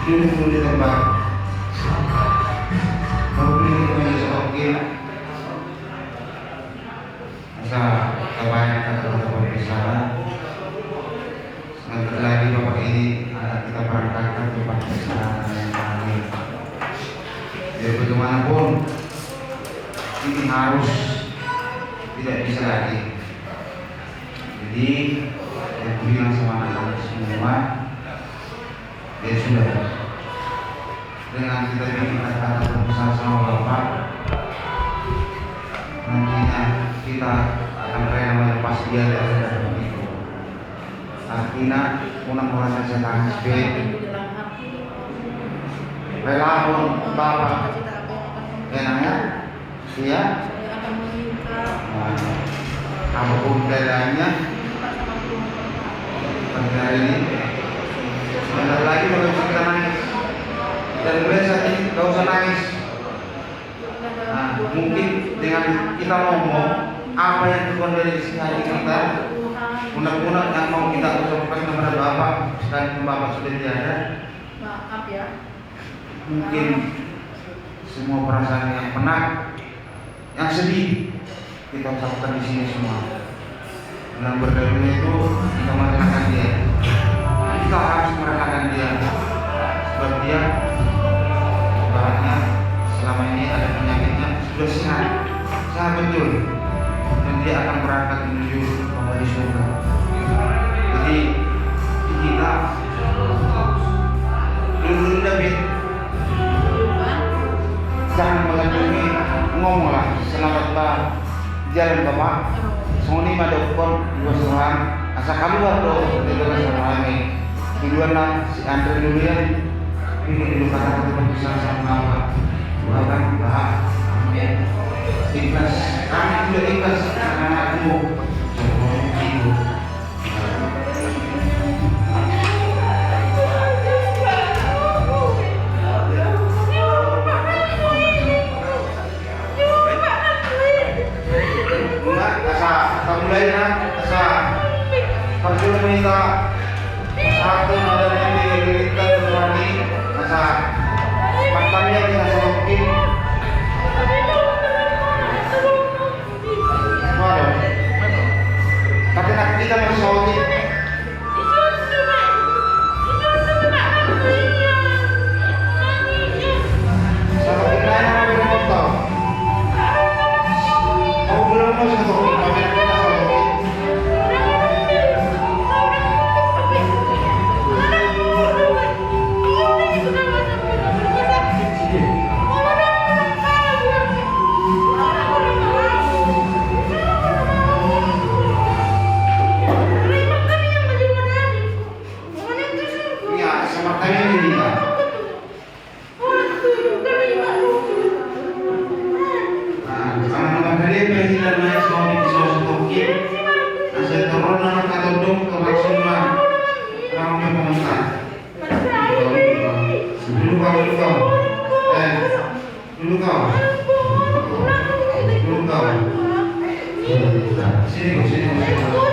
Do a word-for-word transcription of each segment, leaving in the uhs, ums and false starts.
Dulu, dulu, dulu, Pak. Baru beli itu aja, oke. Asa tabaen kata-kata pembicaraan. Sebentar lagi Bapak ini akan kita berangkatkan ke tempat pembicaraan yang terakhir. Biar bagaimanapun, ini harus tidak bisa lagi. Jadi, yang bilang sama anak-anak semua, ya sudah. Dengan kita bikin kata-kata pembicaraan sama Bapak, nantinya kita akan rela melepas dia dari hadapan itu. Artinya, unang merasa setangis be. Rela pun Bapak. Enak ya? Iya. Saya akan meminta, nah, eh, apapun keadaannya, minta sama Tuhan. Pada hari ini, sebentar lagi Bapak Ibu kita nangis. Dan mulai saat ini, nggak usah nangis. Nah, mungkin dengan kita ngomong apa yang Tuhan dari isi hati kita, unek-unek yang mau kita ucapkan kepada Bapak, sekalipun Bapak sudah tiada. Maaf ya. Mungkin semua perasaan yang penat, yang sedih, kita ucapkan di sini semua. Dengan berdamainya itu, kita merelakan dia. Kita harus merelakan dia. Sebab dia, ibaratnya, selama ini ada penyakitnya, sudah sehat. Sehat betul. Dan dia akan berangkat menuju Bapa di surga. Jadi, di kita, dulu, dulu, David, jangan mengantungi, ngomonglah, "Selamat, Pak." Jalan, Bapak. Songon i ma dohonon, iwas roham. Asa kaluar do, di luar sama kami. Di luar na, si Andre dulu ya. Ini dulu kata-kata bisa sama Bapak. Doakan, Pak. Amin. Ikhlas. Kami juga ikhlas. Anak-anakmu. Jokowi itu. Asa tamulai na, asa parjolo ma hita. Satu, ada di kita berani, asa partangiang kita semakin. Waduh. Tapi nak kita masih semakin. Iya, sama kayak ini, Kak. Nah, sama-sama kalian, Pak, kita naik semua di sosok toki. Nah, saya turun nama Kak Dodong, ke Pak Suma. Orang yang pemerintah. Dulu, Pak, dulu, Pak. Eh. Dulu kau. Dulu kau. Sini kau, sini kau, sini kau.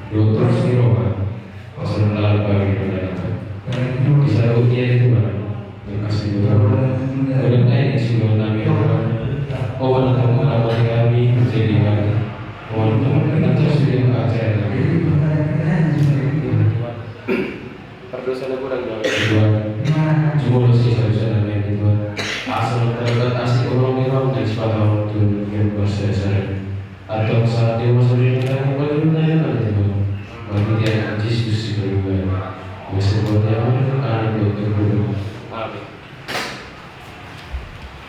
Dokter Siroha. Pasaran lalap bagi perdana. Di saluhutnya itu, Tuhan. Terima kasih, Tuhan. Oleh naik di seluruh nami, Tuhan. Oh, mana Tuhan, mana bagi kami, menjadi kami. Oh, Tuhan, kita terus di acara. Perdosa na kurang, Tuhan. Tuhan. Semua dosa, dosa nami, Tuhan. Asal terbatas, tolong, Tuhan, dan sepatah waktu, Tuhan, bersesat. Antong saat dia masuk di dalam, boleh bertanya nanti, Bang. Bagi dia, Jesus, si berubah. Masih buat dia, Bang, anak dia terbunuh. Amin.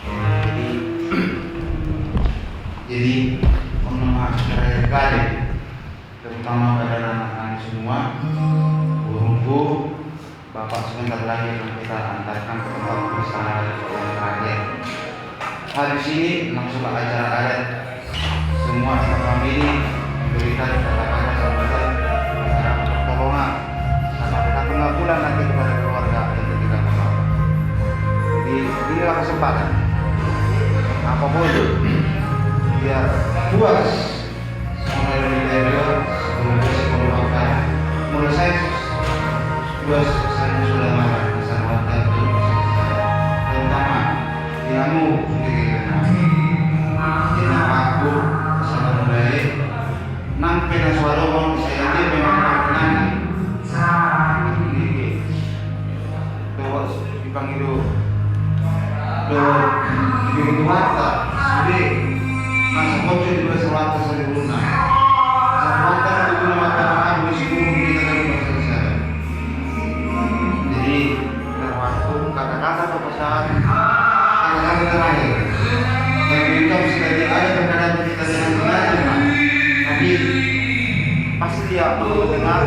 Jadi, jadi, untuk masyarakat, terutama pada anak-anak semua, burungku, Bapak sebentar lagi akan kita antarkan ke tempat pernikahan yang terakhir. Habis ini langsunglah acara adat. Semua sama kami ini memberikan kata-kata sambutan, pertolongan, sama dengan pengakuan nanti kepada keluarga yang ketiga. Jadi inilah kesempatan. Apapun, biar puas. Mulai dari dia dua, sebelum dia sepuluh makan, mulai saya dua, saya sudah marah, saya buat dan terus saya. Terutama, di kamu, di kiri kanan. Di nama aku, sama mulai, nang pena suara, saya dia memang pernah. Ini, ini. Dohot dipangido, dohot dipangido Tuhanta sude. Asa bocor di bagasan Tuhanta saluhutna. Asa Tuhanta na tutu na martama abu di seluruh hita dari bangsa Israel. Jadi, lewat kata-kata pesan, kata-kata terakhir. Dan kita bisa jadi ada terhadap kita dengan sengaja, Pak. Tapi pasti dia perlu dengar,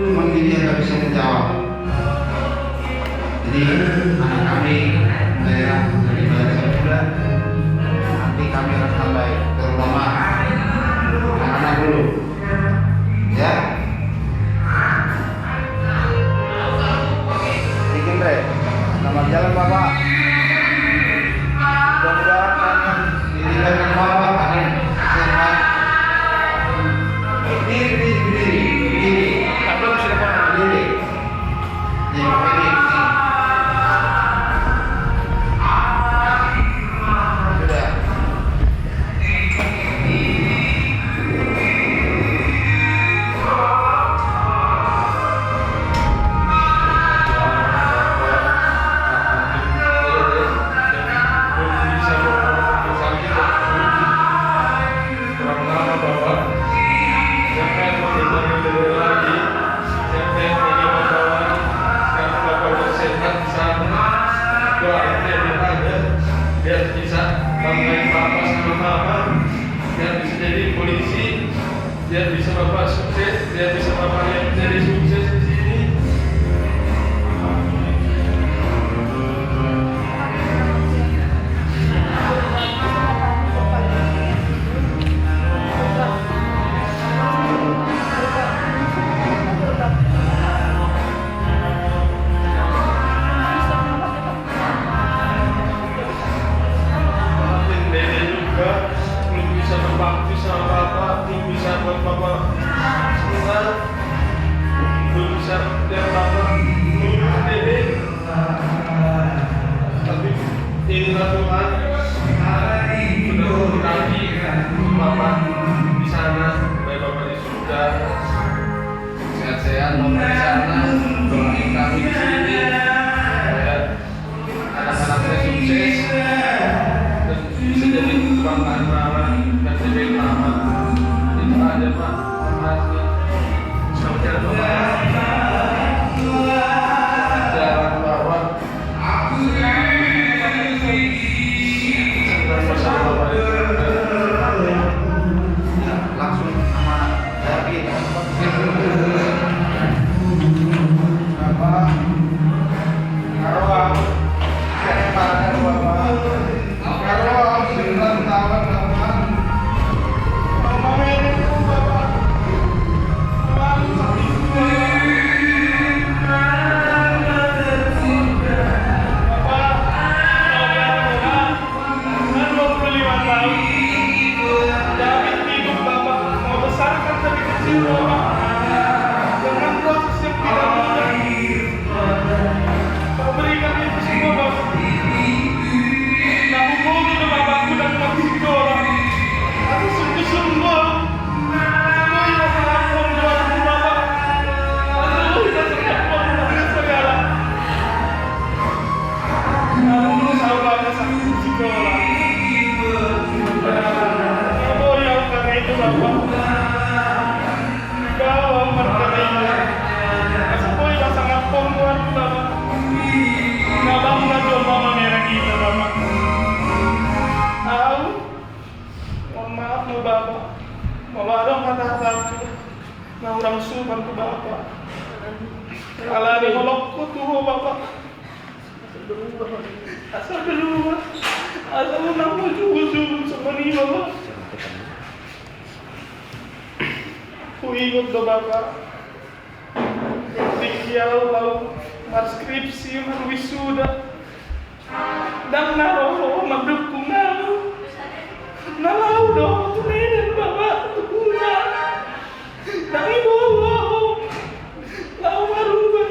cuman dia nggak bisa menjawab. Jadi, anak kami, mulailah dari belajar muda, nanti kami akan sampai, terutama anak-anak dulu. Ya. Bikin, Bre. Selamat jalan, Bapak. Mudah-mudahan nanti ditinggalkan Bapak, amin. Sehat. Berdiri, berdiri, berdiri, berdiri. Berdiri. Kurang lama, Bapak. Siapa yang mau dipanggil lagi? Siapa yang mau dibawa? Sekarang Bapak udah sehat di sana. Doain dia, Bapak, ya. Biar bisa banggain Bapak sama Mama. Biar bisa jadi polisi. Biar bisa Bapak sukses. Biar bisa Bapak yang jadi sukses di sini. Tapi Dede juga belum bisa berbakti sama Bapak, belum bisa buat Bapak senang, belum bisa lihat Bapak, belum Dede. Tapi inilah Tuhan, sudah mengurapi Bapak di sana, baik Bapak di surga. Sehat-sehat, Bapak di sana, doain kami di sini, supaya anak-anak saya sukses, dan bisa jadi kebanggaan Mama, dan jadi Mama. Itu aja, Pak. Terima kasih. Selamat jalan, Pak. Kan dua puluh lima tahun David hidup, Bapak, membesarkan dari kecil, Bapak, dengan proses yang tidak mudah. Kau berikan itu semua, Bapak. Nah, hubungi ke Bapak, aku dan masih sekolah. Aku sungguh-sungguh. Aku tidak salah pun buatmu, Bapak. Aku tidak salah pun buat segala. Namun saudara satu sikola. Boi au karena itu, Bapak. Boi au markarena itu. Asa boi pasangaphon goarmu, Bapak. Nga bangga jolma mamereng hita, Bapak. Au, mohon maaf ma, Bapak. Molo adong hata-hataku na hurang supan tu Bapak. Alani holongku tu ho, Bapak. Asa berubah. Asa unang ho juhut-juhut songon i, Bapak. Huingot do, Bapak, tingki au laho marskripsi, marwisuda. Ndang na ro ho mandukung au. Na laho do tu Medan, Bapak, tu Pura. Ndang diboa ho laho marubah.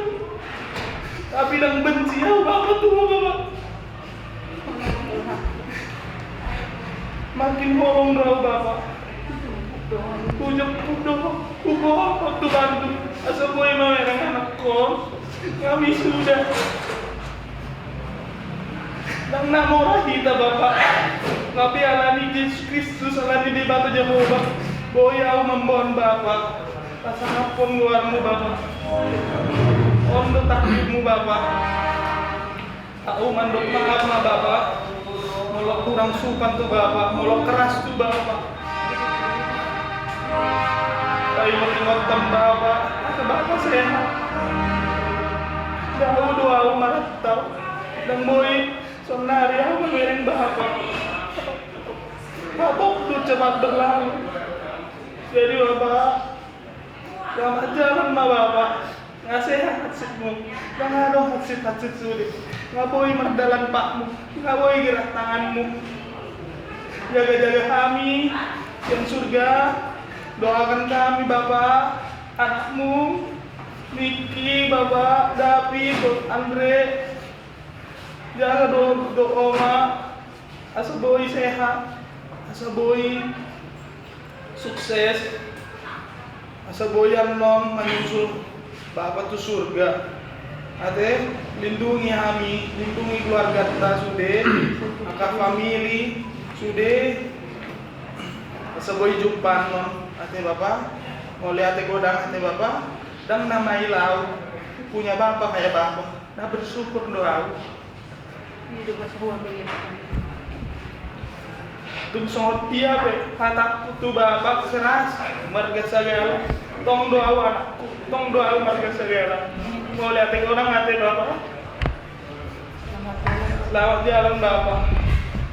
Tapi ndang benci au, Bapak, tu ho, Bapak. Makin holong do au, Bapak. Hujemput do ho, huboan ho tu Bandung. Asa boi mamereng anakkon. Nga wisuda. Ndang na mora hita, Bapak. Tapi alani Jesus Kristus, alani Debata Jahowa, boi au mamboan Bapak. Pasangaphon goarmu, Bapak. On do takdirmu, Bapak. Au mandok maaf ma, Bapak. Molo hurang supan tu Bapak, molo keras tu Bapak. Paingot-ingotan Bapak, asa Bapak sehat. Jauh do au marantau. Ndang boi saonnari au mamereng Bapak. Hatop do cepat berlalu. Jadi, Bapak, selamat jalan ma, Bapak. Nga sehat hansitmu. Ndang adong hansit-hansit sude. Nga boi mardalan patmu. Nga boi gerak tanganmu. Jaga-jaga hami sian surga. Doakan hami, Bapak, anakmu Niki, Bapak, David, Andre. Jaga do, do oma, asa boi sehat, asa boi sukses, asa boi annon manyusul Bapa tu surga. Ate, lindungi hami, lindungi keluarganta sude, angka famili sude, asa boi jumpa annon. Ate Bapa, mauliate godang, ate Bapa. Ndang na maila au, punya bapa kayak bapa. Na bersyukur do au. Tung songon dia pe hatangku tu bapa keras, marga Sagala. Tong do au anakku, tong do au marga Sagala. Mauliate godang ate bapa. Selamat jalan bapa.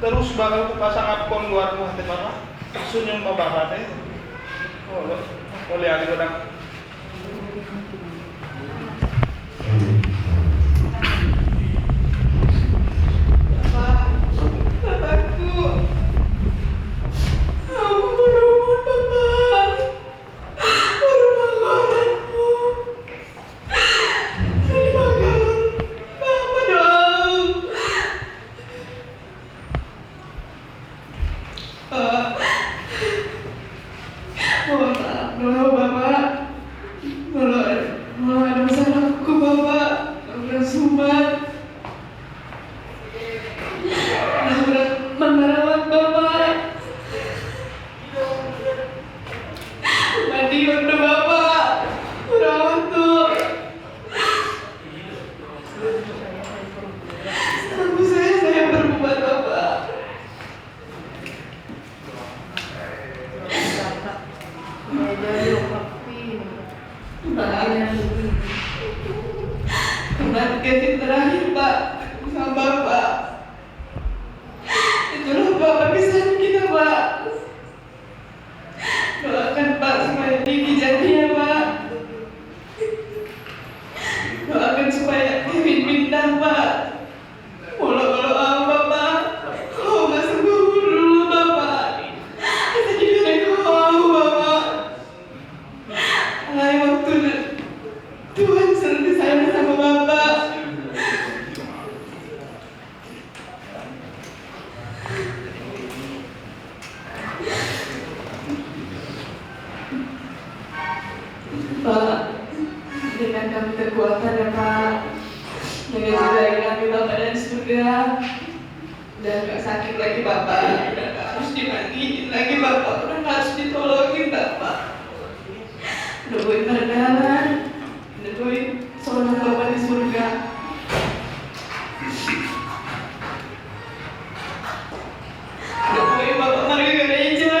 Terus bakal kupasangaphon goarmu ate bapa. Sunyum ma bapa ate. Mauliate godang. Mohon maaf dulu, Bapak. Molo, Ai, waktu na Tuhan suruh saya bersama Bapak. Pak, berikan kami kekuatan ya, Pak. Jaga-jaga kami, Bapak, dari surga. Udah nggak sakit lagi, Bapak. Udah nggak harus dimandiin lagi, Bapak. Udah nggak harus ditolongin, Bapak. Udah boleh berjalan. Udah boleh sholat Bapak di surga. Udah boleh Bapak marga gereja.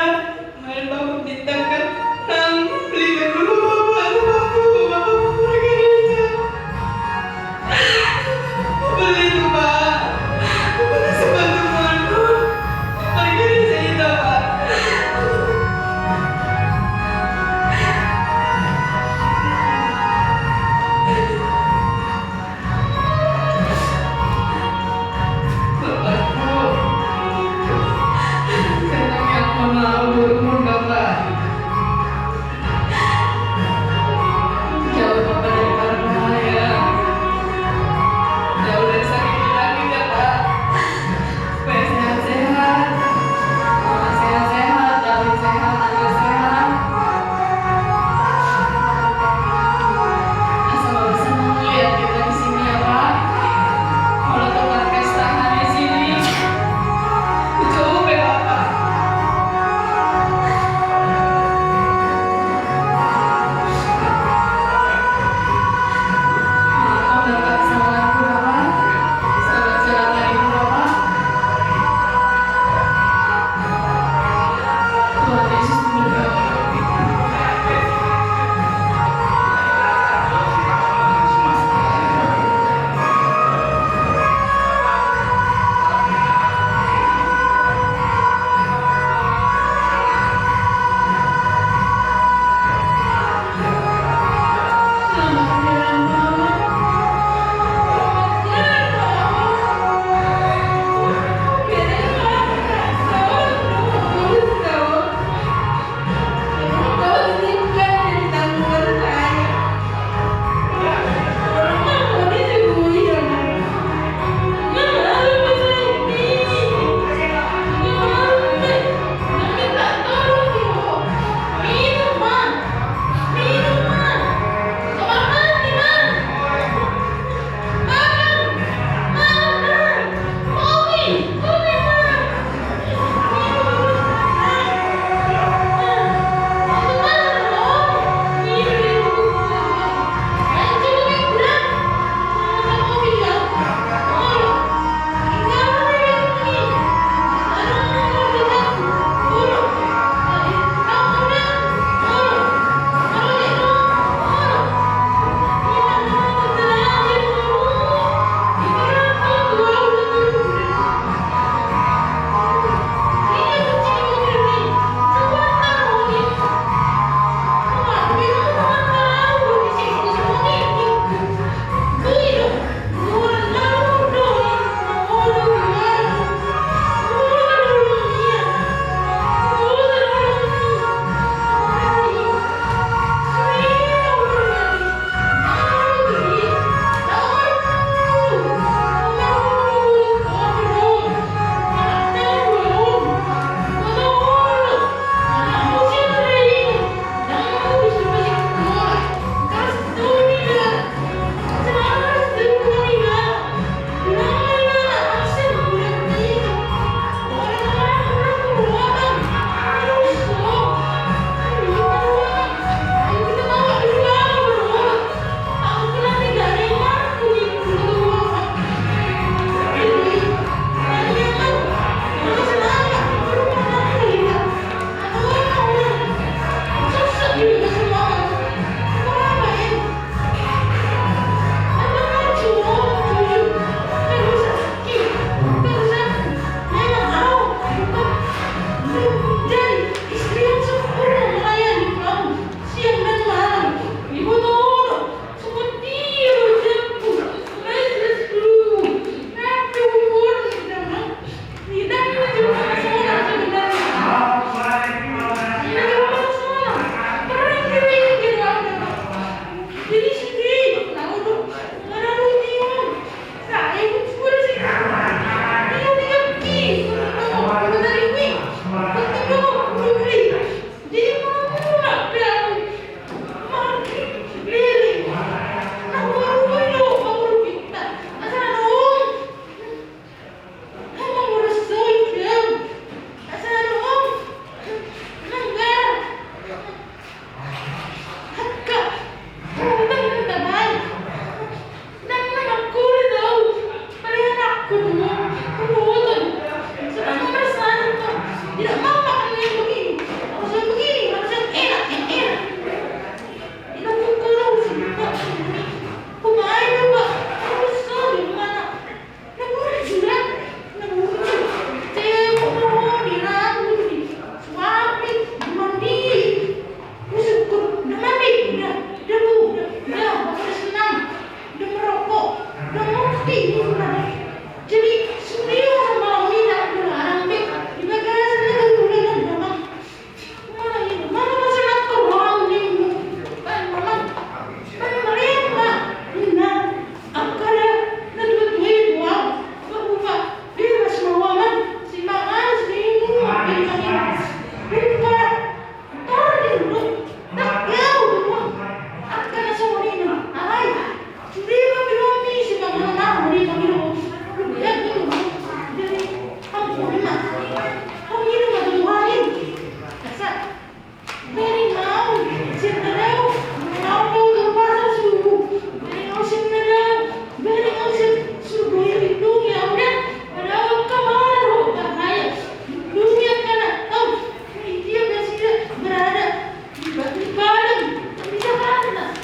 Kemarin Bapak minta kan, nang belikan dulu Bapak, Bapak, Bapak marga gereja. Beli itu, Pak. Bapak kasih bantu dulu. Marga gereja itu, Pak.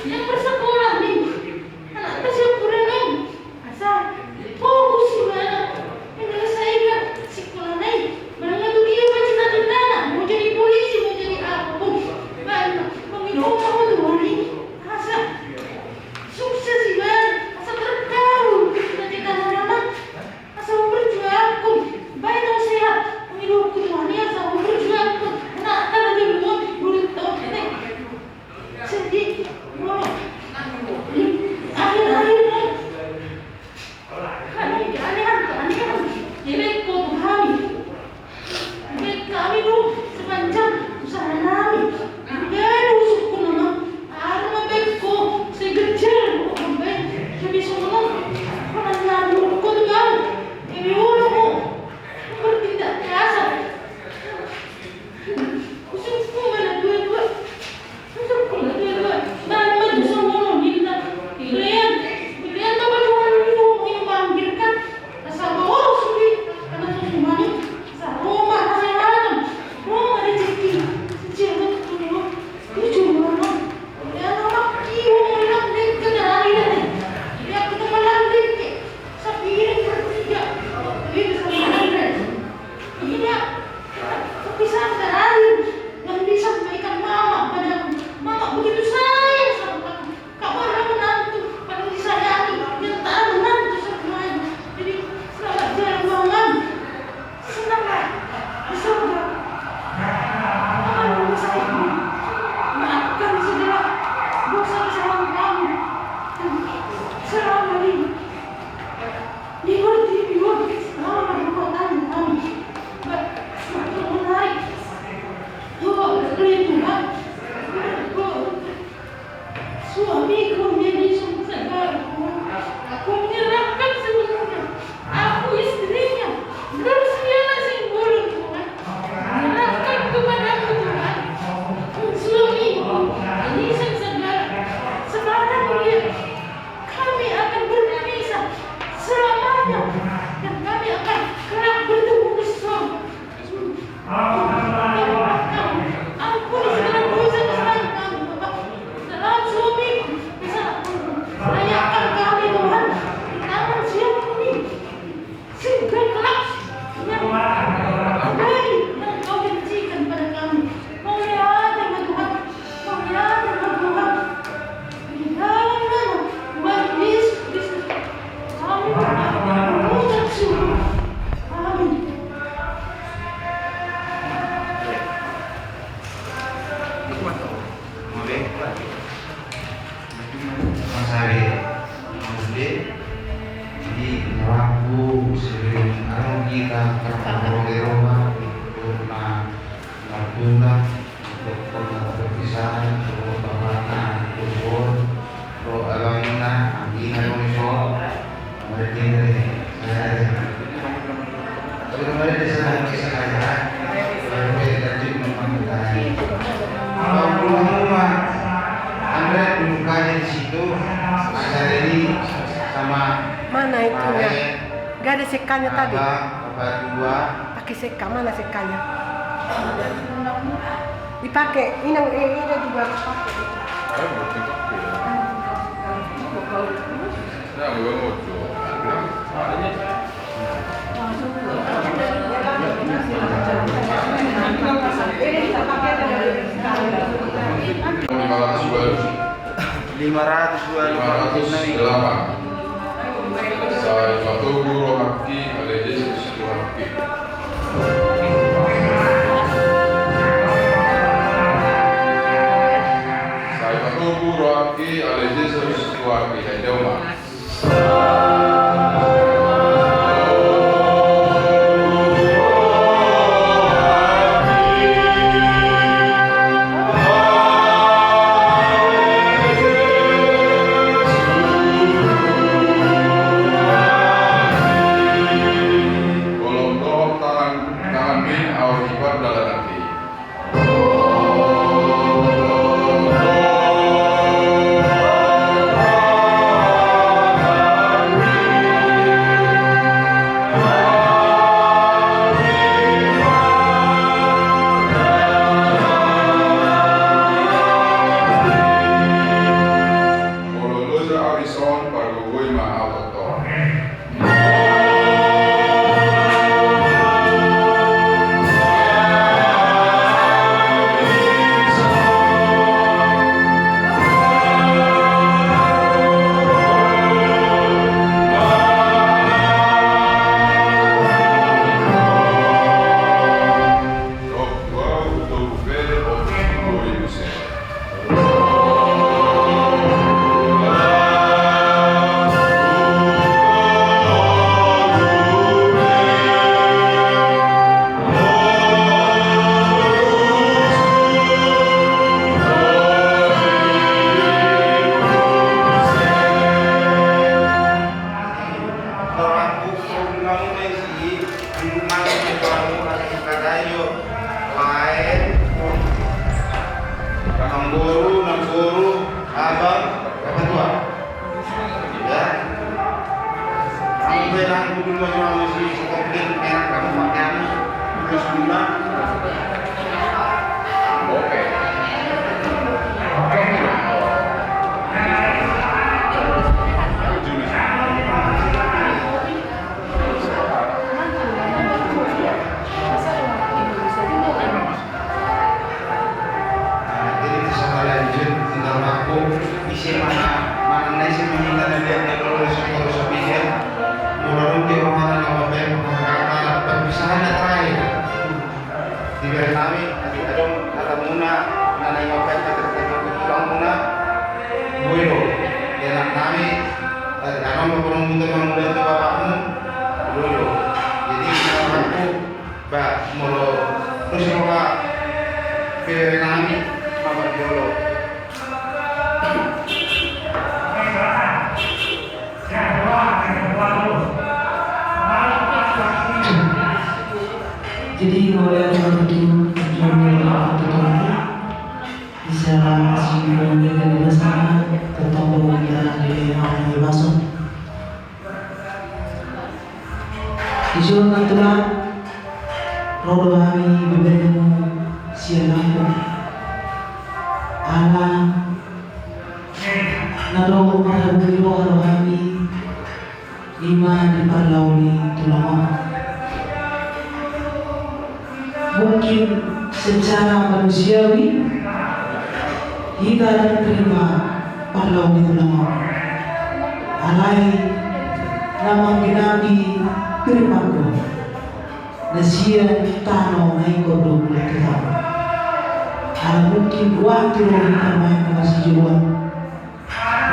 Yang bersekolah nih, anak kecil kurang nih. Asa fokus ibana, menyelesaikan sekolahna i. Manang tu dia cita-citana, mau jadi polisi, mau jadi apa pun. Baik, mengirim orang tua nih. Asa sukses ibana, asa terkabul cita-citana. Asa huberjuangkon, baen au sehat, mangido tu Tuhan i asa huberjuangkon. Nah, kan ada dua puluh tahun ini. Jadi, akhir-akhir, kan, ini kan, ini kan, ini kau Tuhan. Baen hami do sepanjang usaha nami. Gabe usungkon nama. Arma baen ho sai ganjaran do mambaen. Jadi songon on. Manang na buruk ho tu ahu. Eme olo ho bertindak kasar. Usungkon ma na dua-dua. Iya, pesan terakhir yang disampaikan mama padamu. Mama begitu sayang sama kamu. Kamu adalah menantu paling disayangi di antara menantu semuanya. Jadi, selamat jalan, Mama. Senanglah di surga. Mama, maafkan segala dosa kesalahan kamu. Dan selama ini di pertiwi on, selama dua tahun kami berhubungan. Oh, Tuhan. Oh, suamiku menjadi sumber segala. Aku menyerahkan seluruhnya. Aku istrinya. Terus dialah sing bolong, Tuhan. Menyerahkan kepadamu, Tuhan. Suamiku, ini segala. Sekarang dia Kami akan berpisah selamanya, dan kami akan kelak bertemu di surga. Ampuni segala dosa kesalahan kami, Bapa. Dalam suami, bisa layakkan kami, Tuhan, di tangan siapapun. Sehingga kelak yang baik yang Kau janjikan pada kami. Mauliate ma Tuhan, mauliate ma Tuhan. Di dalam nama Tuhan Yesus Kristus, kami berdoa mengucap syukur. Amin. Masari, maksudnya, jadi, waktu sebelum anu kita terpotong di rumah, itu, nah, waktu lah, untuk perpisahan, untuk bapakna, untuk doa bangunna, anggina, untuk Mana itunya? Gak ada sekanya tadi. Pakai seka, mana sekanya? Dipakai, inang, eh, ini juga pakai. Lima ratus walu. Lima ratus walu. Lima ratus delapan. Sai patogu rohangki ale Jesus Tuhanki. Sai patogu rohangki ale Jesus Tuhanki. Ende ma. Holong dohot tangan, tanganmi ahu hipat dalananki. Mana, mana na isi mengingat na dia dia dulu si Paulus Abigail. Mula rugi rohana na mabaik, maka kata perpisahan na terakhir. Di bere nami, adi adong kata muna, na nai mabaik na terkait tulang muna. Boi do, di anak nami, adi adong do porong muda yang muda tu bapakmu. Boi do. Jadi, kita mampu, ba, molo, terus roha, bere nami, mabar jolo. Jadi, mauliate ma tutu, juru, juru, juru, bisa langsung menggunakan bahasa, tetap berbicara di dalam bahasa. Di son na tulang, ro do hami beberemu sian lampung. Ala na dohot marhaburi roha do hami, ima di parlao ni tulang on. Mungkin secara manusiawi hita dang terima parlao ni tulang on. Alai na manggenapi terima do na sian tano na ingkon do mulak tu tano. Ala mungkin waktu do hita main masijoloan.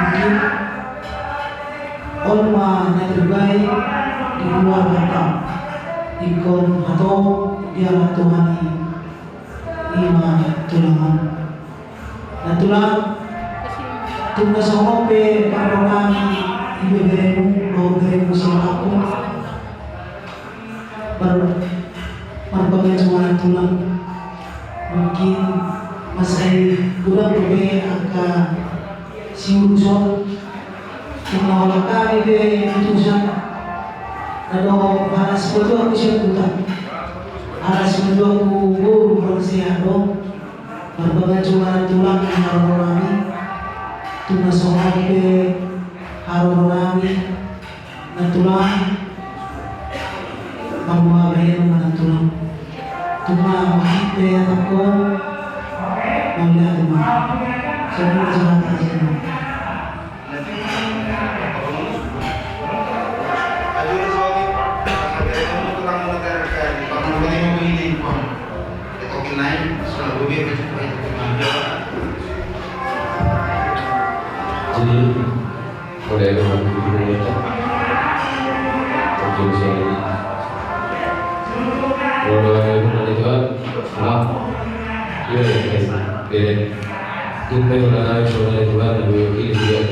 Mungkin on ma na terbaik di keluargata. Ingkon hatop dialap Tuhan i, ima tulang on. Na tulang, tung na songon on pe parrohami di beberemu, dohot beremu sian lampung. Mar-, marpangaji ma na tulang. Mungkin masa i godang dope angka siuruson. Tung na holan hami pe utusan. Na dohot halahan sipajuang sian huta. Halahan sipajuang boru, boru sehat do. Marpangaji ma na tulang di haroro nami. Tung na songon on pe haroro nami. Na tulang, marboa bahenon ma na tulang. Tung ma mangkite atap on, mauliate ma. Songon i ma jolma na sian on. Jadi, Ode Tuhan, ode Tuhan. Ode Tuhan, ode Tuhan. Nah. Iya, iya, iya. Bere. Tumpe ode Tuhan, ode Tuhan, ode Tuhan,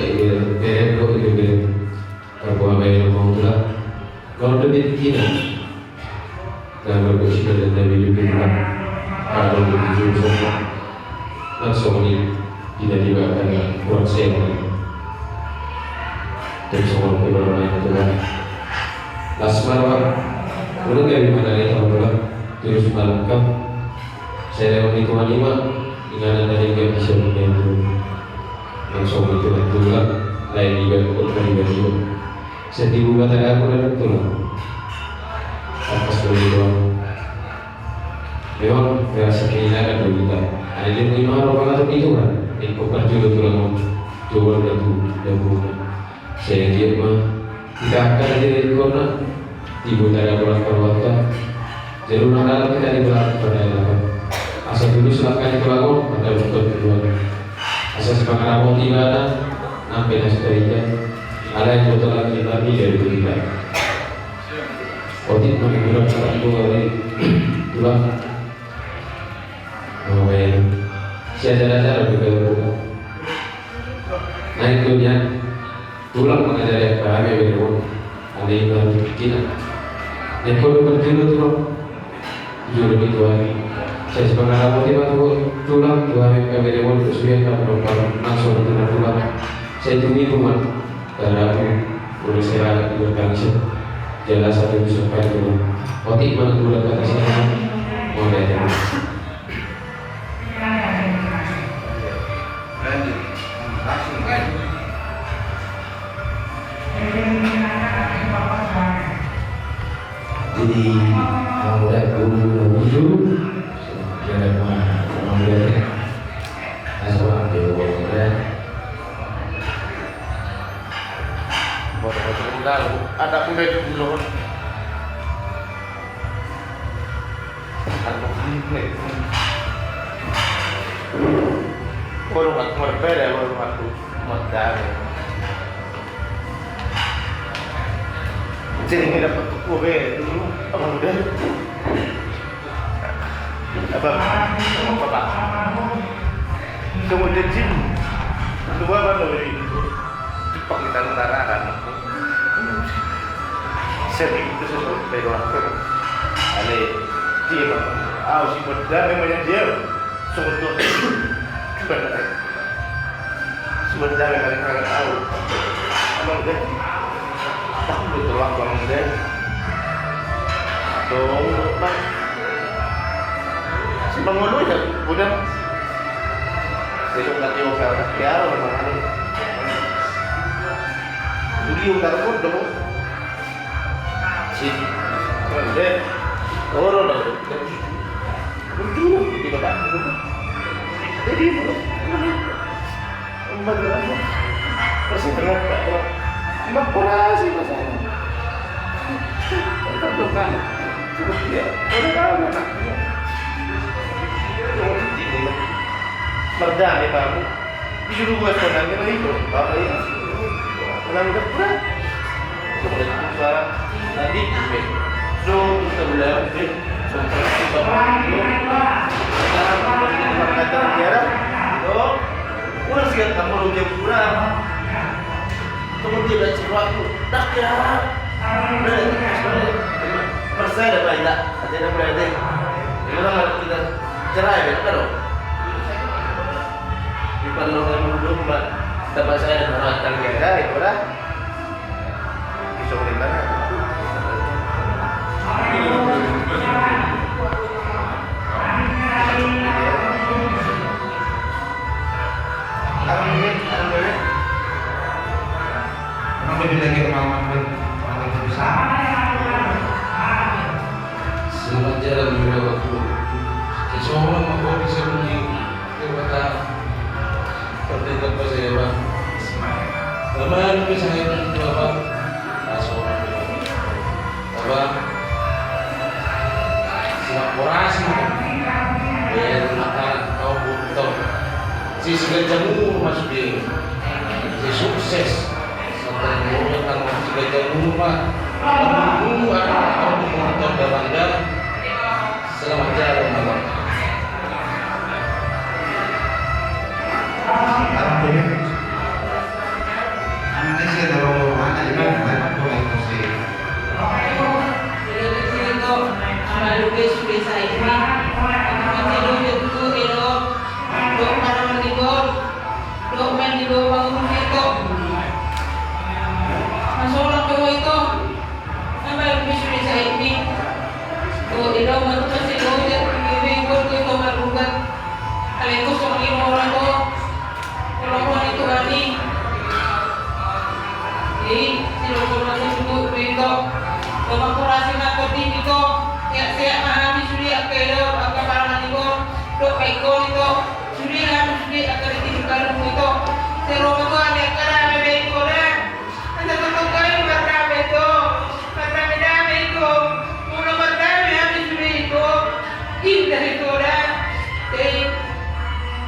bere, bere, bere. Kalau ada yang mau Tuhan, kalau ada yang tidak, Dang marbusuk na denggan na bilubilu, adong do di jolo songon i. Nang songon i di na dibata na hurang sehat. Terus songon pe molo naeng Tuhan, las ma roha. Molo gabe manang i tahu Tuhan, terus malangkap. Sai lehon ni Tuhan i ma inganan na denggan di son ni Tuhan. Nang songon i Tuhan, Tuhan, lae dibahen on ma dibahen i. Sai tibu ma tadahon na denggan Tuhan. Atas boleh Tuhan. Memang merasa kehilangan do hita. Alai lehon i ma roha mangatur di Tuhan. Ingkon parjolo Tuhan, Tuhan datu, datu. Sai anggiat ma hita angka na jadi ingkon na tibu tadahon rohanta. Jadi unang dalan hita di belakang pernah dapat. Asa tulus langkah di Tuhan, mantap betul Tuhan. Asa sipangaramoti ibana nang pe na suda hita. Alai botolan ni kami dari hita. Otik mani bulan satu hari Tuhan. Amin. Sia jala-jala juga Tuhan. Naik dunia. Tulang mangajari angka hami bere on. Alai ima rutikina. Nengko do parjolo tulang. Jolo ni Tuhan. Sai sipangaramoti ma tulang tu hami angka bere on, sude angka pinompar nang songon i tu na tulang. Sai tumibu ma. Tarabu. Molo sai ragam di bertangis. Jala satu bisa kan tulang. Otik ma na tulang kata saya. Mauliate ma. Jadi, mau dah guru na bujur, jangan mah, mau dah, asal ambil uang dah. Tahu, ada pun dari dulu. Ada pun dari dulu. Orang aku berbeda, orang aku modal. Jadi ini dapat buku be dulu, apa udah? Apa? Apa? Kemudian jin. Dua apa tuh? Jepang kita nentara kan. Sering itu sesuatu dari orang tua. Ale, dia apa? Ah, si muda memangnya dia. Sebetulnya juga ada. Sudah jalan dari kagak tahu. Emang deh. Tahu betul waktu emang deh. Dong, Pak. Si Bang Ulu ya, udah. Besok nanti mau ke Tiara, Bang Ulu. Beli udah pun dong. Si, emang deh. Orang dong. Betul, gitu, Pak. Jadi, Masalah, masih berat, Pak. Makorasi masalah. Tetap doa. Cukup dia. Udah tahu, Pak. Merdani, Pak. Disuruh gua sebenarnya lagi, Pak. Apa ini? Menang udah berat. Percaya dah, Pak, ita. Ada yang mulai deh. Ini orang harus kita cerai, ya, kan, dong? Di depan orang yang dulu, Pak. Tempat saya ada orang tangga, ya, itu dah. Selamat jalan, Bro. Insya Allah, mau bisa pergi. Terima kasih. Pertanyaan apa saya, Bang? Bang, bisa saya minta, Bang? Masuk. Apa? Sima orasi. Ya, maka kau butuh. Si segala jamu masuk di. Si sukses. Sampai umur kan masih segala jamu, Pak. Kamu dulu ada kau butuh bangga. Selamat jalan, Bang. Ambaen pe sude sahitni. Tu i do matupa si Gojek, i do i do tu i do marbuka. Alai gosok i do ora do. Ora do ni Tuhan i. I, si do do matupa tu i do. Do makorasi ma tu i do. Sehat-sehat ma hami sude angka i do, angka parangan i do. Do baik do i do. Sude hami sude angka di tinggal i do. Sai ro ma tu hami angka rame be i do da. Asa tongtong hami mardame i do, mardame-dame i do, molo mardame hami sude i do, indah i do da. Jadi,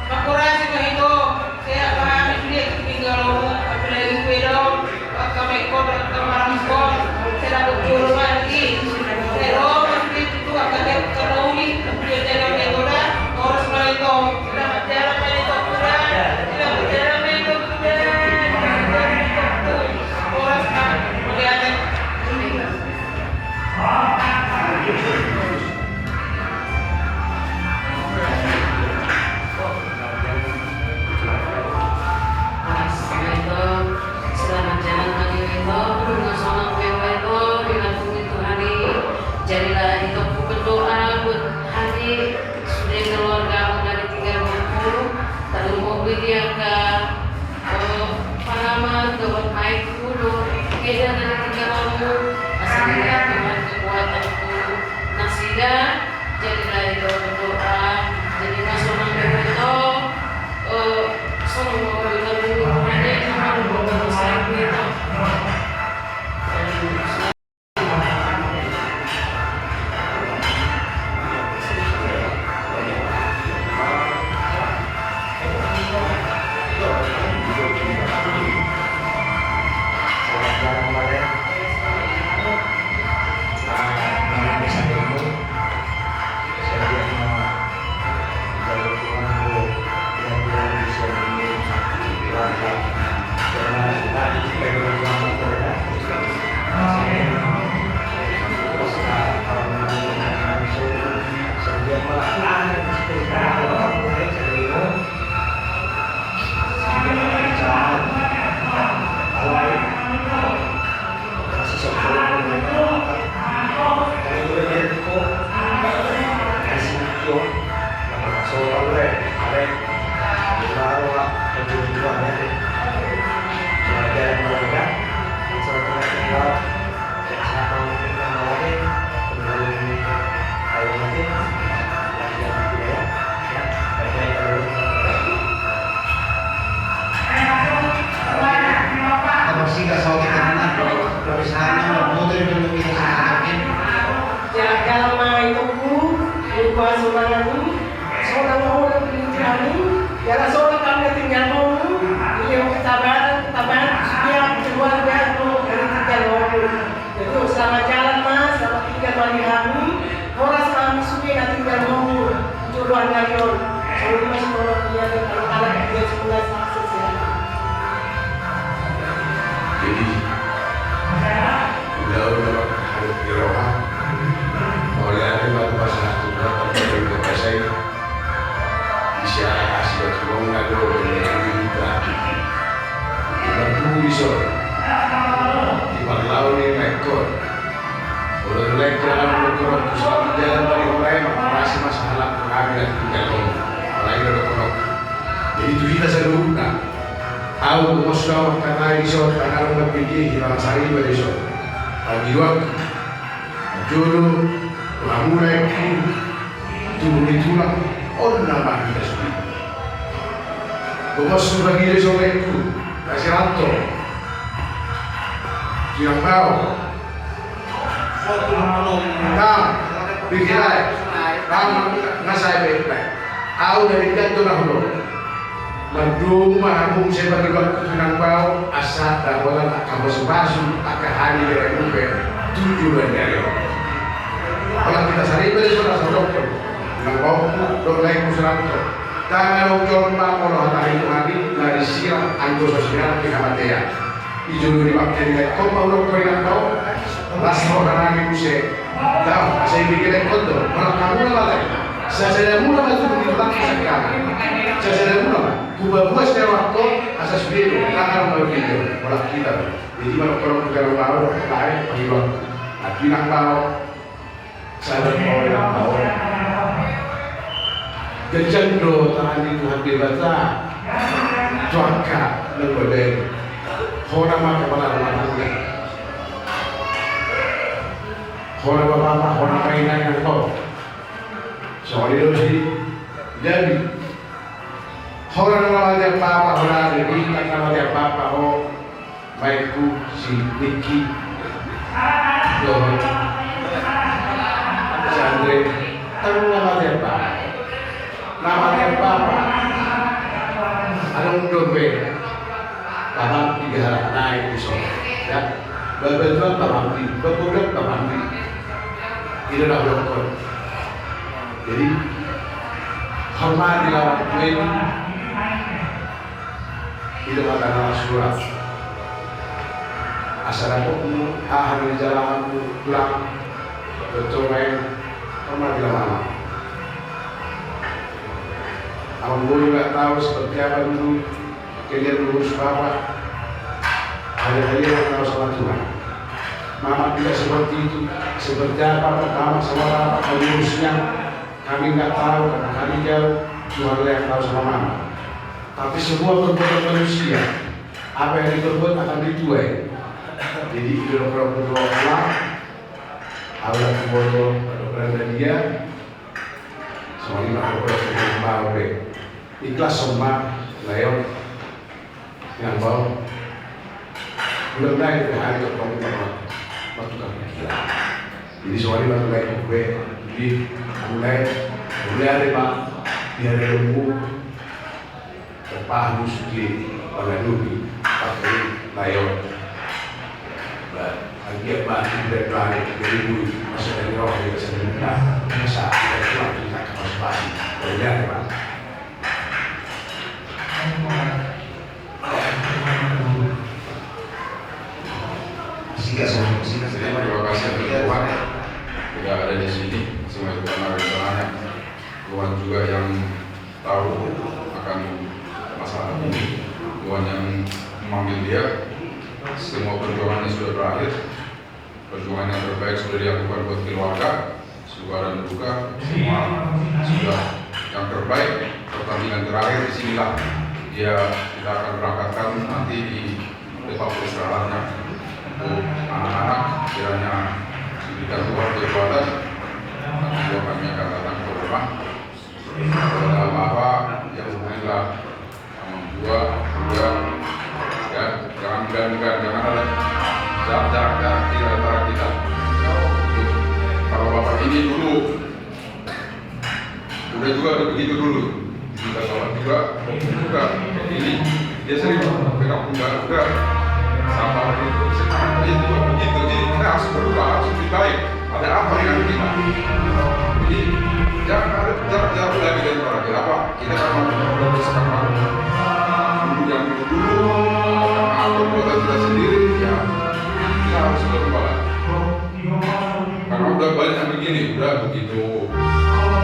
makorasi ma i do, sehat ma hami sude tinggal i do, apalagi gue do, angka maikon, angka marangkon, sedang berjuru lagi, sehat ma sude i do, angka tek, angka nauli, sude sehat ma i do da, horas ma i do. Selamat jalan bagi weto, nunga sonang pe weto, dilapung ni Tuhan i, jadilah i do berdoa buat hami. Sude keluarga na ditinggal, tarlumobi be di angka, eh, paman dohot maikon, dohot eda na ditinggal, asa diberi Tuhan kekuatan tu nasida. Jadi dari doa, jadi masuk nang doa itu, eh, sonang doa itu, doa itu. Setiap keluarga tu dari tinggal homo. Jadi selamat jalan, Mas, selamat tinggal bagi kami. Horas kami sudah tinggal homo. Jodoh dari on. Jadi, Mas, kalau dia di, kalau anak dia sekolah sukses ya. Jadi, udah, udah, harus di roha. Mau lihat, Mas, pas satu, pas saya. Isi arak asi batu bong na do, bengeng hita. Batu di sor. Di parlau ni maikon. Olo lae, kurang anu kurang tu selamat jalan bagi orang lain, makasih masalah kami dan tinggal om. Orang ini udah kurang. Jadi tu hita saluhutna. Au, bos, au, kata di sor, kata orang berpikir, hilang sari bagi sor. Bagi waktu. Jolo, lamuna itu. Tubu ni tulang, on nama hita sude. Bos, sudah gila sorekku, na si Ranto. Siang bao. Tam, pikir aja. Tam, nggak saya baik-baik. Au dari kantor aku. Mardomu ma hamu muse bagi waktu tu inang bao, asa dapotan angka pasupasu, angka hali bere mupe, tuju bani ari. Ola hita saripe di sona sadokon, inang baoku, dohot laengku si Ranto. Tangan au jolma molo hata ni Tuhan i, na disirang anggo so sirang di hamatean. Di jolo ni bangke ni laengkon ma hudok tu inang bao, las roha nami muse. Dao, asa i bege laengkon do, marangka muna ma lae. Sasada muna ma tubu ni tulang sangkana. Sasada muna ma. Hupabuas ni rohangkon, asa sude do, tangan ma bege, ola hita do. Jadi molo hudok tu inang bao, lae, paiwang. Aduh inang bao. Sabar, inang bao. Ganjang do tangan ni Tuhan Debata tu angka na badan. Hona ma kepala rumah tangga. Hona ma bapa, hona ma ina, inang bao. Songon i do si Dabi. Hona ma mate bapa, hona Dabi, tang na mate bapa ho. Maengku si Niki dohot si Andre, tang na mate bapa. Na mate bapa. Adong dope pamanti di halak nai di son. Ya. Bapa Tuhan pamanti, bapa Tuhan pamanti. I do na hudokkon. Jadi, hormati lawan tua i. I do hata na marsurat. Asa dapotmu aha na dijalahanmu tulang, dohot tua i, hormati lawan amang. Amangboru nggak tahu seperti apa dulu kalian mengurus bapak. Hanya kalian yang tahu sama Tuhan. Mamak tidak seperti itu. Seperti apa mamak sama bapak mengurusnya, kami nggak tahu karena kami jauh. Tuhanlah yang tahu sama mamak. Tapi semua perbuatan manusia, apa yang diperbuat akan dituai. Jadi, i do rohangku tu ho, au na huboto, au na dia. Songon i ma rohangku tu ho, ikhlas ma, lae. Inang bao. Ulang dari hari ke pokok ma, ma tukang pikiran. Jadi songon i ma tu laengku be, jadi, au lae, au lae, Pak, di hari Rabu, terpaham sudah pangadopi, pakai lae. Ba, anggiat ma, anggiat ma, jadi bui, masa dari roh, dari sana, masa, kita tuang, kita kapal spasi, au lae, Pak. Singkat saja, singkat saja. Terima kasih untuk Tuhan. Tidak ada di sini, semua itu karena rencananya. Tuhan juga yang tahu akan masalah ini. Tuhan yang memanggil dia. Semua perjuangannya sudah berakhir. Perjuangan yang terbaik sudah dilakukan buat keluarga, suka dan duka, semua sudah yang terbaik. Pertandingan terakhir di sinilah dia, kita akan berangkatkan nanti di tempat beristirahatnya. Untuk anak-anak, kiranya diberikan Tuhan kekuatan, nanti juga kami akan datang ke rumah. Kalau ada apa-apa, ya hubungilah. Dua, dua, ya, jangan, jangan, jangan, jangan ada. Jangan, jangan, jangan, tidak ada kita. Kalau bapak ini dulu, udah juga begitu dulu. Kita bapak juga, juga ini, dia sering Udah, udah. Sabar itu, sekarang itu begitu. Jadi kita harus berubah, harus lebih baik. Ada apa dengan kita? Jadi jangan ada, jangan jauh lagi daripada apa? Kita kan mau berubah sekarang. Dulu yang dulu, atur buat kita sendiri, ya. Kita harus berubah. Karena udah banyak yang begini, udah begitu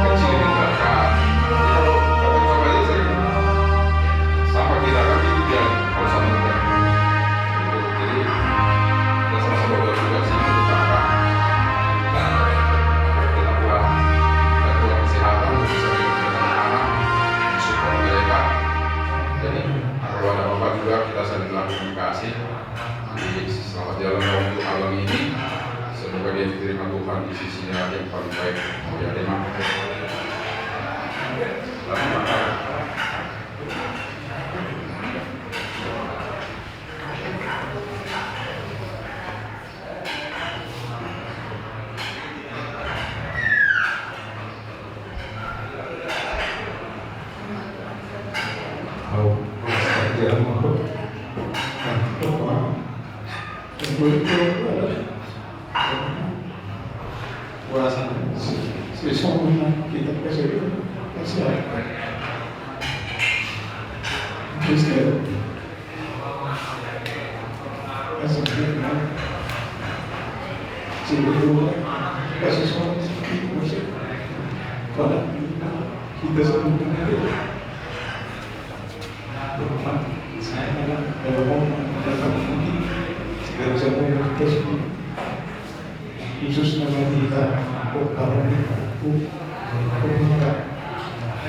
kecil ditinggalkan. Kita tetap sama aja sering sama kita kan, itu dia harus sama kita. Gitu. Jadi kita sama-sama bertugas sih untuk apa? Kita buat, kita buat kesehatan untuk bisa mendidik anak-anak, support mereka. Jadi kalau ada apa juga kita saling komunikasi. Jadi selamat jalan untuk malam ini. Semoga dia diterima Tuhan di sisinya yang paling baik. Ya, terima kasih. Selamat malam. Khususnya bagi kita, kota Bogor, kota Bogor, kota Bogor, kota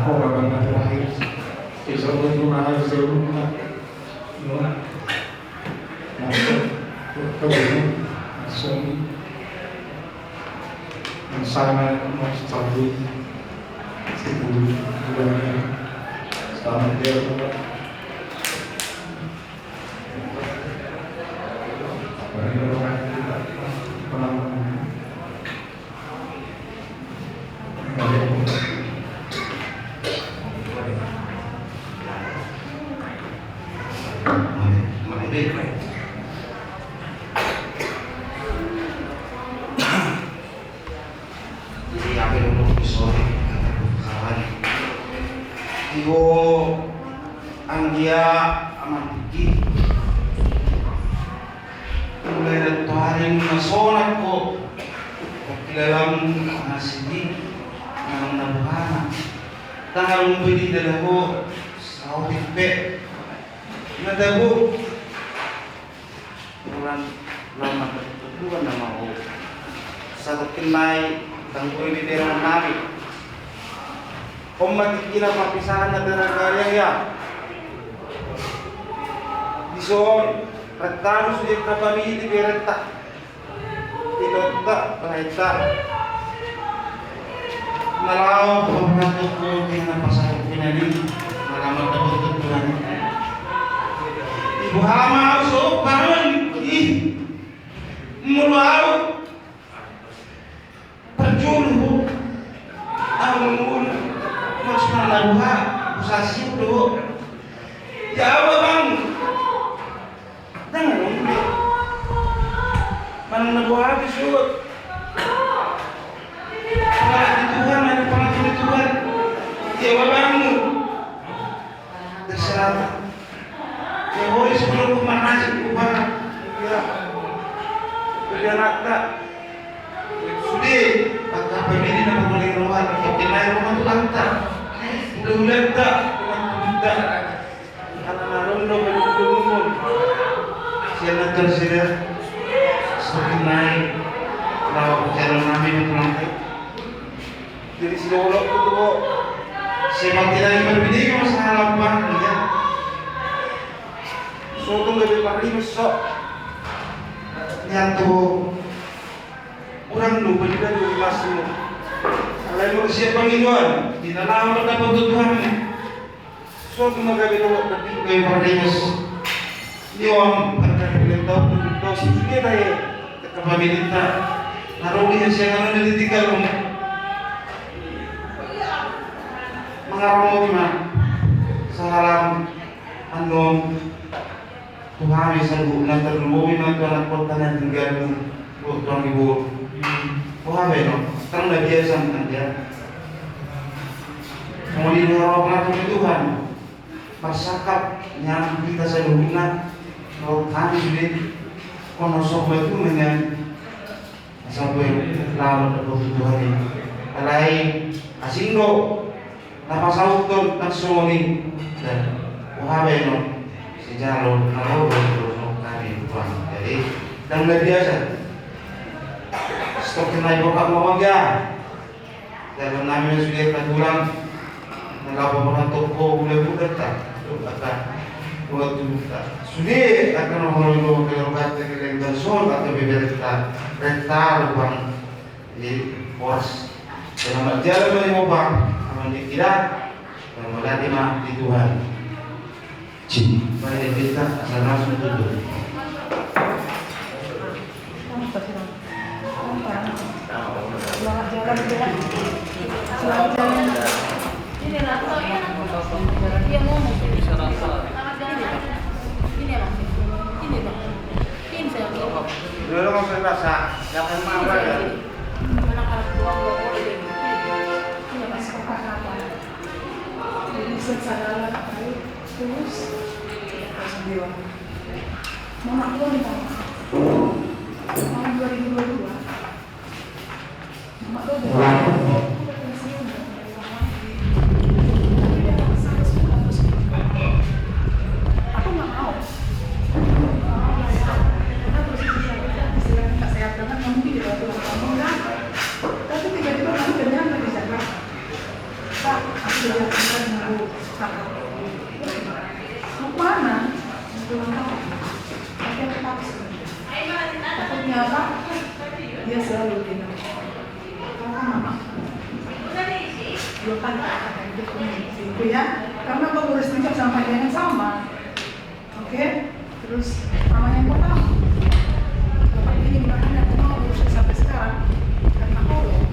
Bogor, kota Bogor, kota Bogor, Jadi apa yang mau disorot kata kawan? Iwo anggia aman tinggi. Mulai dari tuari nuna sonak ko. Kilalamu masih di nang nabuhana. Tangan umbedi dalam ho. Sau tipe. Nada bu. Tuhan lama ketutupan nama ho. Satu kenai tangguri di daerah nami. Om mati kina papisahan na daerah kalian ya. Dison retanus di kapamili di bereta. Itotta, raita. Na laho, pernah tuku, kena pasal kena ni. Alamat dapat tuku lagi. Ibu hama, so, parun, ih. Mulu au. Perjuru. Au mulu. Mas mana buha. Usah situ. Ya Allah, Bang. Dang, dang, dang. Manang na buha habis, Bud. Pangalaman Tuhan, ada pangalaman Tuhan. Dia wabangmu. Terserah. Ya, boy, sebelum ku manasik, ku bang. Ya. Jadi anakta. Sude, maka pemilih nama boleh keluar. Tapi naik rumah Tuhan ta. Udah-udah ta. Rumah Tuhan ta. Anak na ron do, beli dulu. Sian na tersida. Semakin naik. Lalu jalan nami pulang. Jadi si dolok tu, bo. Semakin naik berbeda, masalah apa, ya. So tu gabe parimis, so. Nian tu. Kurang do, beda do di masmu. Alai mau siap panginuan. Di dalam dapat Tuhan. Suatu na gabe dohot na tinggal pardengos. Iwan pada bilang tahu tu tahu sudah tahu. Teka pamilinta. Naruh dia siang anu na ditinggal. Mengarung lima. Salam. Annon, tu hami saluhutna, tarlumobi ma tu anak kota na tinggal tu, tu anggi boru. Boha baenon, ndang na biasa nangkin dia. Songon i do roha ni Tuhan. Marsangkap nian hita saluhutna, ro hami sude, kono sohot tu nian. Asa boi laho dapot tu Tuhan i. Alai asing do na pasauthon nang songon i. Dan boha baenon, sijalo na ro do songon hami Tuhan. Jadi ndang na biasa. Stok nai bokak ma bangga. Dalam nami na sude na tulang, na laho pamangan toko, ula bulan ta, tu kata, buat tu ta. Sude, akan orang orang dua kali orang kata kalian dan sol, atau bebek ta, renta, lubang, di pos. Selamat jalan, Bang Bang. Aman di kira, selamat datang di Tuhan. Cik, baik, kita akan langsung tutup. Selamat jalan, ya. Selamat jalan. Ini langsung, ya. Dia ngomong. Ini, Bang. Ini, Bang. Ini, saya. Dulu langsung rasa, jangan marah, ya. Anak-anak dua, dua, dua, dua. Ini, Bang. Jadi, secara Terus, terus dia, mama gua minta maaf. Tahun dua ribu dua puluh dua, mama gua udah, udah pensiun, udah dari rumah lagi. Tapi dia maksa ke sekolah, terus aku nggak mau. Karena posisi saya kan istilahnya nggak sehat banget, nggak mungkin dibawa pulang kampung kan. Tapi tiba-tiba kami kenyang di Jakarta. Pak, aku jadi apa dengan Bu? Kakak. Mau kemana? Mau ulang tahun. Tapi aku takut sebenarnya. Takutnya apa? Dia selalu bilang, "Papa, Mama, dua kali Kakak itu punya itu ya." Karena aku ngurus tingkat sama dia yang sama. Oke, terus sama yang pertama, bapak ini makanya aku mau urusin sampai sekarang karena Allah.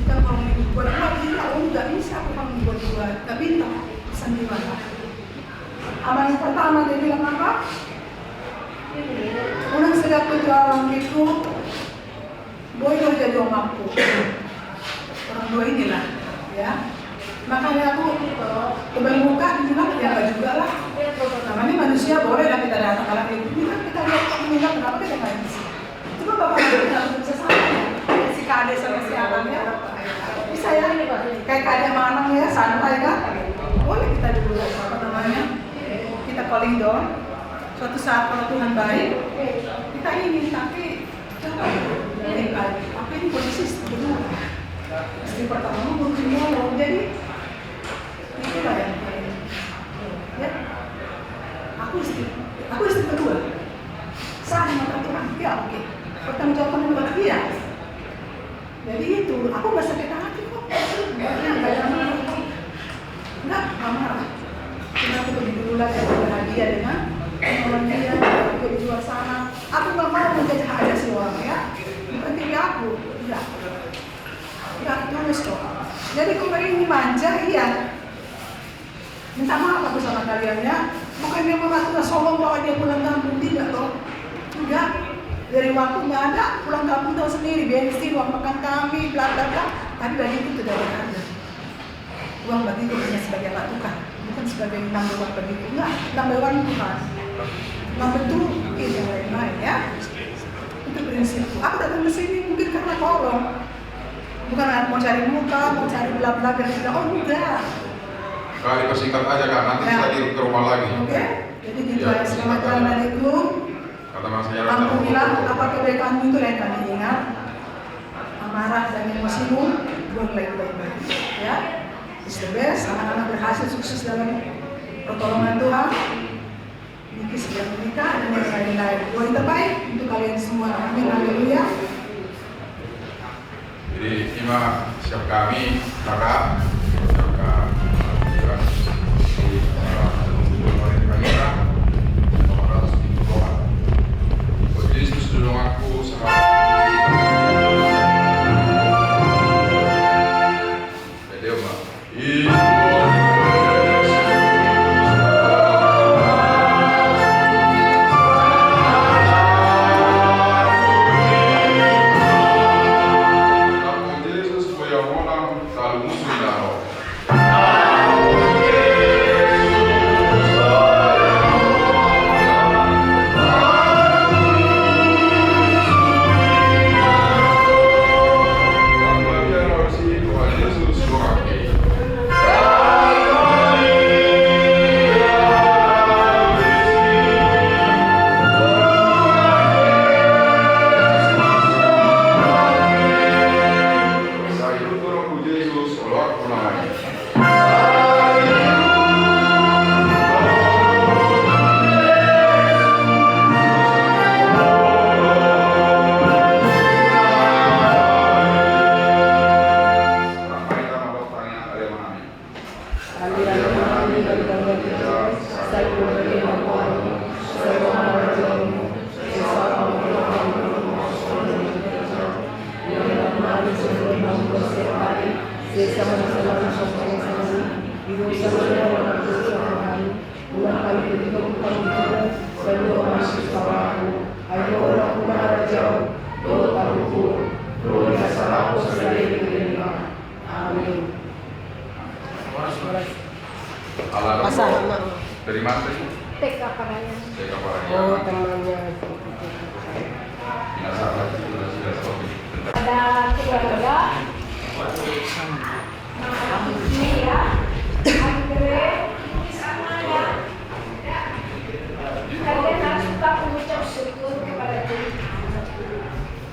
Kita kalau mau buat dua, gila, oh nggak bisa aku kalau buat dua, tapi entah pesan di mana. Ama yang pertama dia bilang apa? Unang sedat tu alam itu, boi do jadi omakku. Orang dua inilah, ya. Makanya aku, eh, tebar muka dibilang, ya nggak juga lah. Namanya manusia, boleh lah kita datang, kalau itu kan kita lihat, kita meninggal, kenapa kita nggak bisa? Coba Bapak Ibu, kita bisa sama, ya. Si Kade sama si Anang, ya. Bisa, ya. Kayak Kade sama Anang, ya, santai, kan? Boleh kita dulu, apa namanya, kita calling down. Suatu saat kalau Tuhan baik, kita ini, tapi Coba, ini kan, apa ini posisi istri kedua? Istri pertama ngurusin nyolong, jadi itulah yang paling, ya. Aku istri, aku istri kedua. Sah di mata Tuhan, ya oke. Pertanggungjawaban buat dia. Jadi itu, aku nggak sakit hati kok. Nggak, nggak ada marah. Nggak, nggak marah. Cuma aku pergi dulu lah, jadi bahagia dengan orang dia, aku di luar sana. Aku nggak mau menjajah hak asasi orang, ya. Bukan tipe aku, tidak. Nggak, tulus kok. Jadi kemarin ini manja, iya. Minta maaf aku sama kalian, ya. Bukannya mama tuh nggak sombong bawa dia pulang kampung, tidak loh. Enggak. Dari waktu nggak ada, pulang kampung tahu sendiri, bensin, uang makan kami, bla bla bla. Tapi bagi itu tidak berharga. Uang bagi itu hanya sebagai alat tukar, bukan sebagai number one bagi itu. Enggak, number one Tuhan. Number two, iya, yang lain-lain, ya. Itu prinsipku. Aku datang ke sini mungkin karena tolong. Bukan mau cari muka, mau cari bla bla bla bla. Oh, enggak. Kak, dipersingkat aja, Kak. Nanti kita di, ke rumah lagi. Oke. Jadi gitu aja. Selamat jalan, adikku. Kata Mas Jalan. Ampunilah apa kebaikanmu itu yang kami ingat. Amarah dan emosimu, buang lagi baik-baik. Ya. It's the best. Anak-anak berhasil, sukses dalam pertolongan Tuhan. Niki segera menikah dan yang lain-lain. Doa yang terbaik untuk kalian semua. Amin. Haleluya. Jadi, ima siap kami, kakak, siap kami, di, eh, Tuhan Yesus, tolong aku, sama. Jadi, Oma. Amen. Amin. Pasal sama. Dari mana tadi? T K Parahyangan. T K Parahyangan. Oh, temannya. Ada keluarga. Ini ya, Andre, ini sama ya. Kalian harus tetap mengucap syukur kepada Tuhan.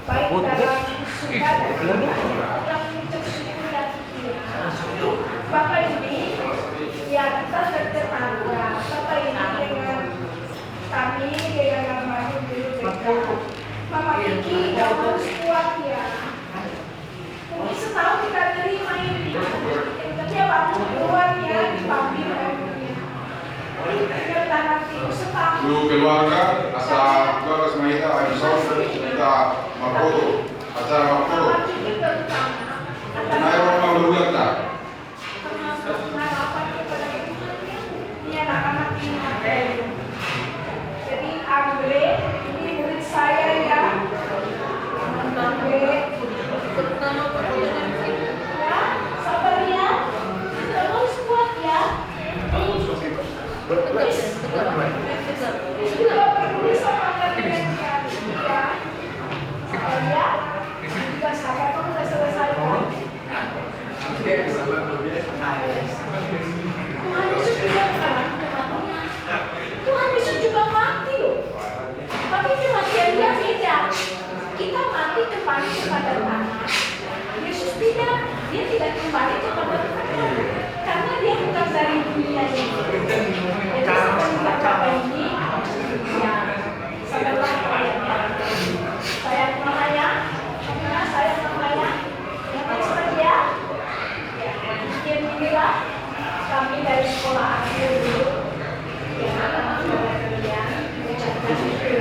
Baik dalam kesukaan dan dalam mengucap syukur dan ikhtiar. Bapak ini, ya, kita terkenal, ya, Bapak ini dengan kami, dengan almarhum dulu dekat. Mama Kiki, kamu harus kuat, ya. Mungkin setahun kita terima ini. Tapi apapun keluarnya dipanggil oleh dunia. Ini kita nanti setahun. Lu keluarga, asa keluarga sama kita, ayo, kita marfoto. Acara marfoto. Nah, orang mau lihat tak? Termasuk harapan kepada Tuhan, ya. Ini anak-anak ini. Jadi, Andre, ini murid saya, ya. Andre. Ya, sabar, ya. Terus kuat, ya. Terus. Terus juga peduli sama kalian, ya. Sabar, ya. Juga sabar, kamu udah selesai, kan? Tuhan Yesus juga pernah mati, Tuhan. Tuhan Yesus juga mati, loh. Tapi kematian dia beda. Kita mati kembali kepada tanah. Yesus tidak, dia tidak kembali kepada Tuhan. Karena dia bukan dari dunia ini. Jadi, seperti kata ini, ya, sabarlah kalian. Saya percaya, saya percaya. Yang setia, ya, mungkin inilah kami dari sekolah akhir dulu. Ya, kami kepada kalian mengucapkan syukur.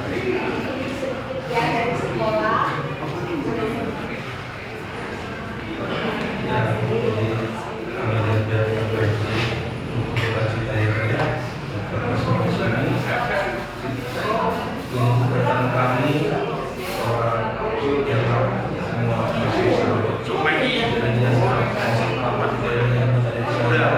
Sedikit ya dari sekolah. Ya, jadi, kami dari pihak P P S untuk kita cintai ya. Untuk datang kami, orang yang semua mahasiswa. Kiranya apa yang ada di sana,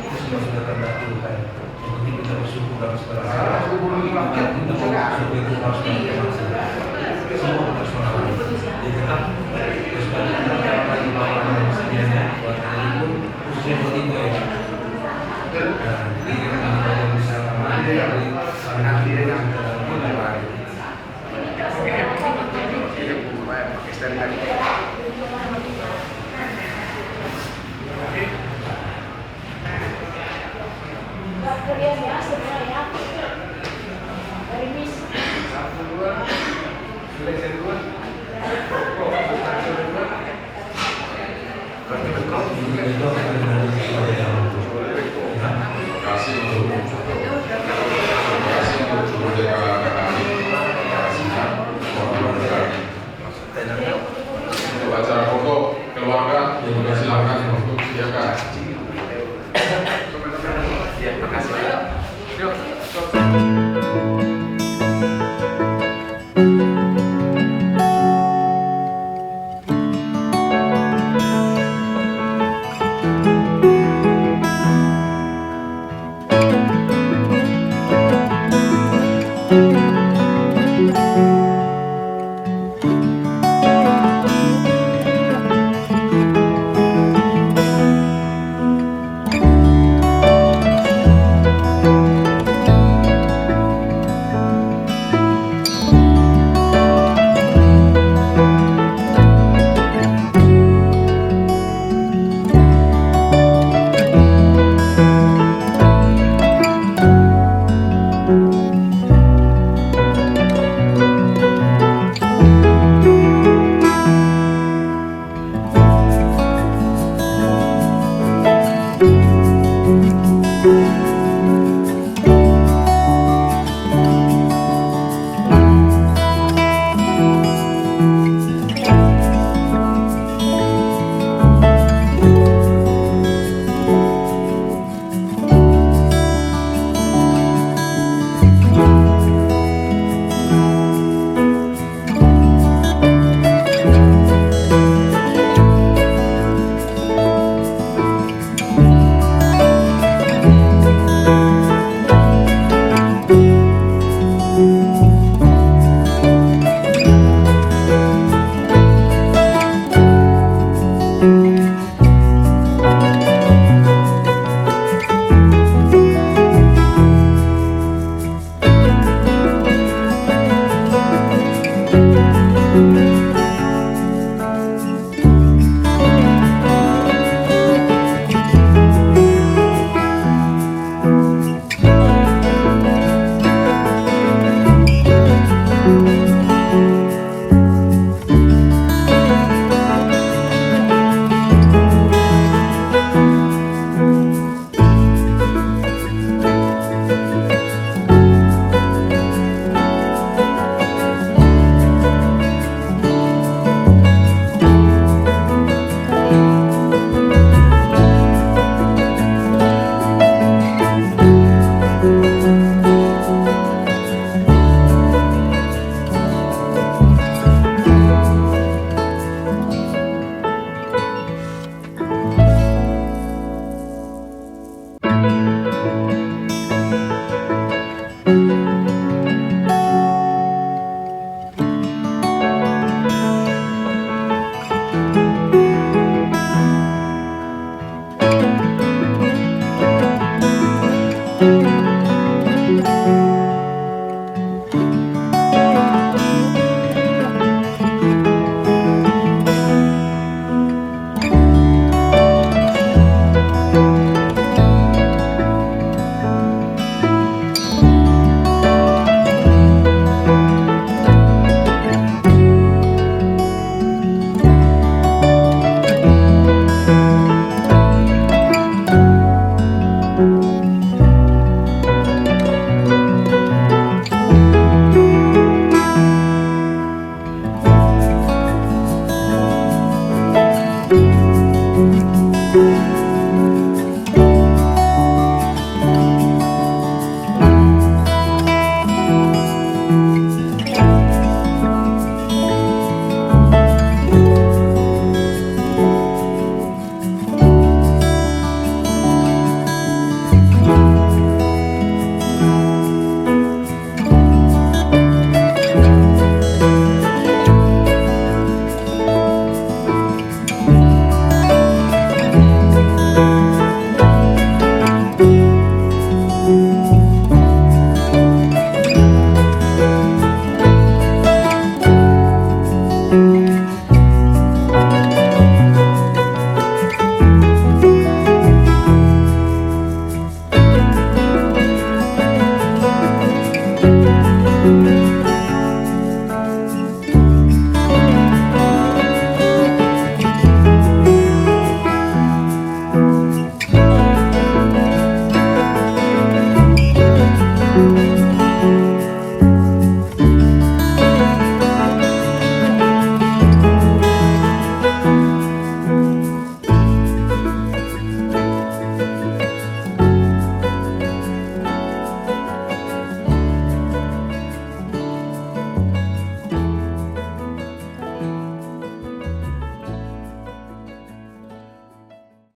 itu semua sudah kehendak Tuhan. Yang penting kita bersyukur dalam segala hal. Kita bersyukur itu harus kita lakukan. Semua kita harus melakukan. Jadi tetap, terus kita lagi melakukan kesediaan buat hari itu, khususnya buat ibu ya. Nah, jadi kita akan bisa aman, jadi, aman, kita akan Untuk acara foto keluarga, ya, silakan untuk sediakan. Ya, makasih. Yuk.